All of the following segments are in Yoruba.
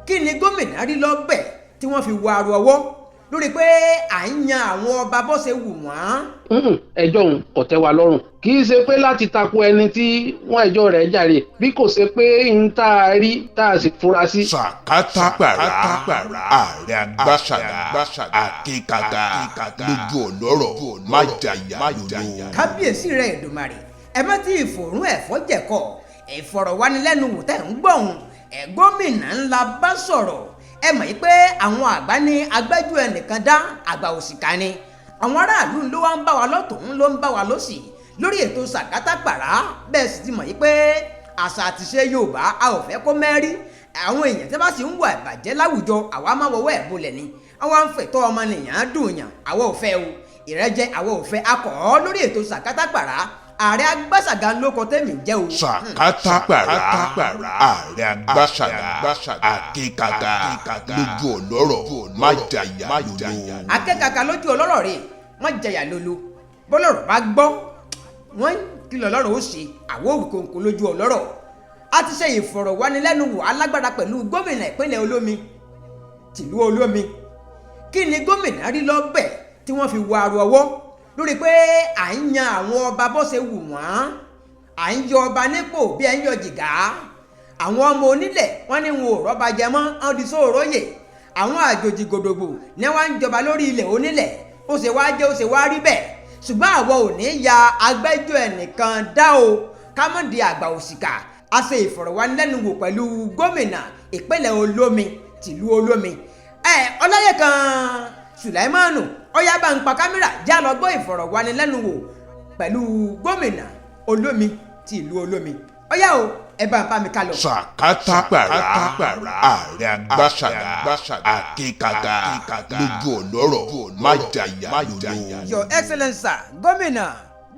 Kí ni gómìnà rí lọ́bẹ̀ tí wọ́n fi wọ aró ọwọ́ lórí pé à ń yan àwọn ọba bó ṣe wù wọ́n? Ẹjọ́ òun kò tẹ́ wa lọ́rùn. Kì í ṣe pé láti tako ẹni tí wọ́n ẹjọ́ rẹ̀ jàre, bí kò ṣe pé n tá a rí tá a sì fura sí. Sàkátà pàrà, Ààrẹ Agbáṣàgà, Akékaka lójú ọlọ́rọ̀, má jàyà lóló. Kábíyèsí rẹ̀ Èdùmàrè, ẹ má tí ì fòrún ẹ̀fọ́ jẹ̀kọ̀. Ìfọ̀rọ̀wánilẹ́nuwò tẹ̀ ń gbọ̀hún ẹ̀, gómìnà ńlá bá sọ̀rọ̀. Ẹ mọ̀ yí pé àwọn àgbà ní agbẹ́jọ́ ẹnìkan dá àgbà òṣìkà ni. Àwọn aráàlú ló wá ń bá wa lọ́tún, ló ń bá wa lọ́sì lórí ètò Sàkátà Pàrà. Bẹ́ẹ̀ sì ti mọ̀ yí pé àṣà àtiṣe Yorùbá, a ò fẹ́ kó mẹ́rí. Àwọn èèyàn tí wọ́n bá sì ń wà ìbàjẹ́ láwùjọ, àwa máa wọwọ́ ẹ̀ bolẹ̀ ni. Àwọn à ń fẹ̀tọ́ ọmọnìyàn dùn yàn, àwa ò fẹ́ o. Ìrẹ́jẹ àwa ò fẹ́ akọ̀ lórí ètò Sàkátà Pàrà. Ààrẹ Agbáṣàgà ló kọ tẹ́mi jẹ́ o. Sàkátà pàrà, Ààrẹ Agbáṣàgà, Akékaka lójú ọlọ́rọ̀, má jàyà lóló. Akẹ́kàkà lójú ọlọ́rọ̀ rè, wọ́n jẹyà lolo. Bọ́lọ́rọ̀ bá gbọ́ wọ́n kìlọ̀ lọ́rọ̀ ó ṣe àwọ̀ òwìkòǹkò lójú ọlọ́rọ̀. A ti ṣe ìfọ̀rọ̀wánilẹ́nuwò alágbára pẹ̀lú gómìnà ìpínlẹ̀ Olómi, tìlú Olómi. Kí ni gómìnà rí lọ́bẹ̀ tí wọ́n fi wọ aró ọwọ́ lórí pé à ń yan àwọn ọba bó ṣe wù wọ́n, à ń yọ ọba nípò bí ẹ ń yọ jìgá? Àwọn ọmọ onílẹ̀ wọ́n ní wọn ò rọ́ba jẹ mọ́, wọ́n di sóòróyè. Àwọn àjòjì gòdògbò ní wọ́n ń jọba lórí ilẹ̀ onílẹ̀. Ó ṣe wá jẹ́, ó ṣe wá rí bẹ́ẹ̀? Ṣùgbọ́n àwọn ò ní ya agbẹ́jọ́ ẹnìkan dá o, ká mọ̀ di àgbà òṣìkà. A ṣe ìfọ̀rọ̀wánilẹ́nuwò pẹ̀lú gómìnà ìpínlẹ̀ Olómi, tìlú Olómi, ẹ Ọláyẹkan Sùláìmánu. Ọyá, bá ń pa kámẹ́rà, já lọ gbọ́ ìfọ̀rọ̀wánilẹ́nuwò pẹ̀lú gómìnà Olómi ti ìlú Olómi. Ọyá o, ẹ bá ń bá mi ká lọ. Sàkátà pàrà, Ààrẹ Agbáṣàgà, Akékaka lójú ọlọ́rọ̀, má jàyà lóló. Your Excellence sir, gómìnà,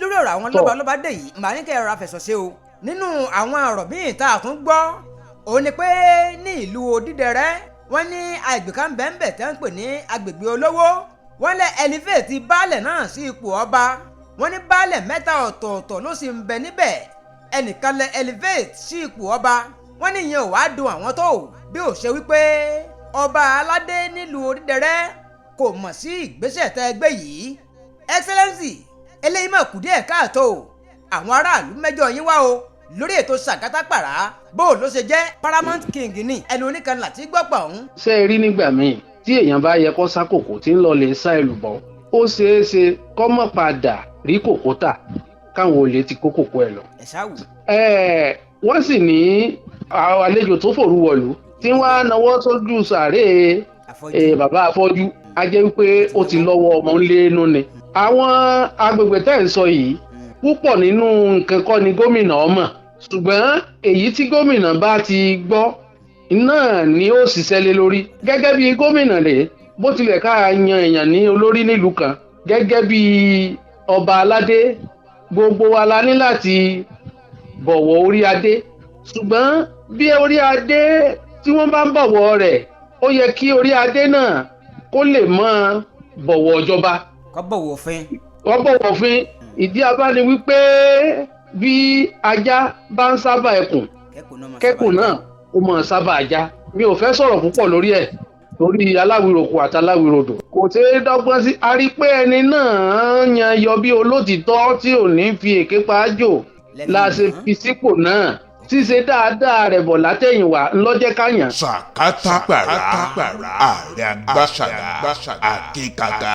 lórí ọ̀rọ̀ àwọn lọ́balọ́ba dé yìí, màá ní kẹ́ ẹ rọra fẹ̀sọ̀ ṣe o. Nínú àwọn ọ̀rọ̀ míì tá a tún gbọ́ òun ni pé ní ìlú Odídẹrẹ́, wọ́n ní agbègbè kan bẹ́ẹ̀nbẹ́ẹ̀ tẹ́ ń pè ní agbègbè olówó. Wọ́n lẹ elevate baálẹ̀ náà sí ipò ọba. Wọ́n ní baálẹ̀ mẹ́ta ọ̀tọ̀ọ̀tọ̀ ló sì ń bẹ níbẹ̀, ẹnìkan lẹ elevate sí ipò ọba. Wọ́n ní ìyẹn ò wá dùn àwọn tó, bí ó ṣe wípé ọba aládé nílùú Odídẹrẹ́ kò mọ̀ sí ìgbésẹ̀ tẹ́ ẹ gbé yìí. Excellency, eléyìí mà kù díẹ̀ káàtó o. Àwọn aráàlú mẹ́jọ yín wá o lórí ètò Sàkátà Pàrà. Bó ló ṣe jẹ́? Paramount king ní ẹnu oníkan láti gbọ́pọ̀ ọ̀hún. Ṣé ẹ rí, nígbà míì tí èèyàn bá yẹ kó sá kòkó tí ń lọ lè sá èlùbọ́, ó ṣeé ṣe kó mọ̀ padà rí kòkó tà, káwọn olè ti kó kòkó ẹ̀ lọ. Ẹ ṣáà wù. Wọ́n sì ní àlejò tó fòru wọ̀lú tí wọ́n á nawọ́ sójú sàárè bàbá afọ́jú, á jẹ́ wípé ó ti lọ́wọ́ ọmọ ńlẹ́nu ni. Àwọn agbègbè tẹ́ ń sọ yìí, púpọ̀ nínú nǹkan kọ́ ni gómìnà ọmọ, ṣùgbọ́n èyí tí gómìnà bá ti gbọ́ náà ni ó ṣiṣẹ́ lé lórí gẹ́gẹ́ bí gómìnà rèé. Bó tilẹ̀ ká yan èèyàn ní olórí nílùú kan gẹ́gẹ́ bí ọba aládé, gbogbo wa la ní láti bọ̀wọ̀ orí adé. Ṣùgbọ́n bí orí adé tí wọ́n bá ń bọ̀wọ̀ rẹ̀, ó yẹ kí orí adé náà kó lè máa bọ̀wọ̀ ìjọba. Kó bọ̀wọ̀ òfin. Kó bọ̀wọ̀ òfin. Ìdí abá ni wípé bí ajá bá ń sábà ẹkùn, kẹ́kùn náà ó máa sábà ajá. Mi ò fẹ́ sọ̀rọ̀ púpọ̀ lórí ẹ̀ torí aláwìròkù àti aláwìrodò kò ṣeé dọ́gbọ́n sí. A rí pé ẹni náà yan yọ bí olótìtọ́ tí ò ní fi èké pa á jò la ṣe fi sípò náà. Ṣíṣe dáadáa rẹ̀ bọ̀ látẹ̀yìnwá ńlọ́jẹ́ káyàn. Sàkátà pàrà, Ààrẹ Agbáṣàgà, Akékaka.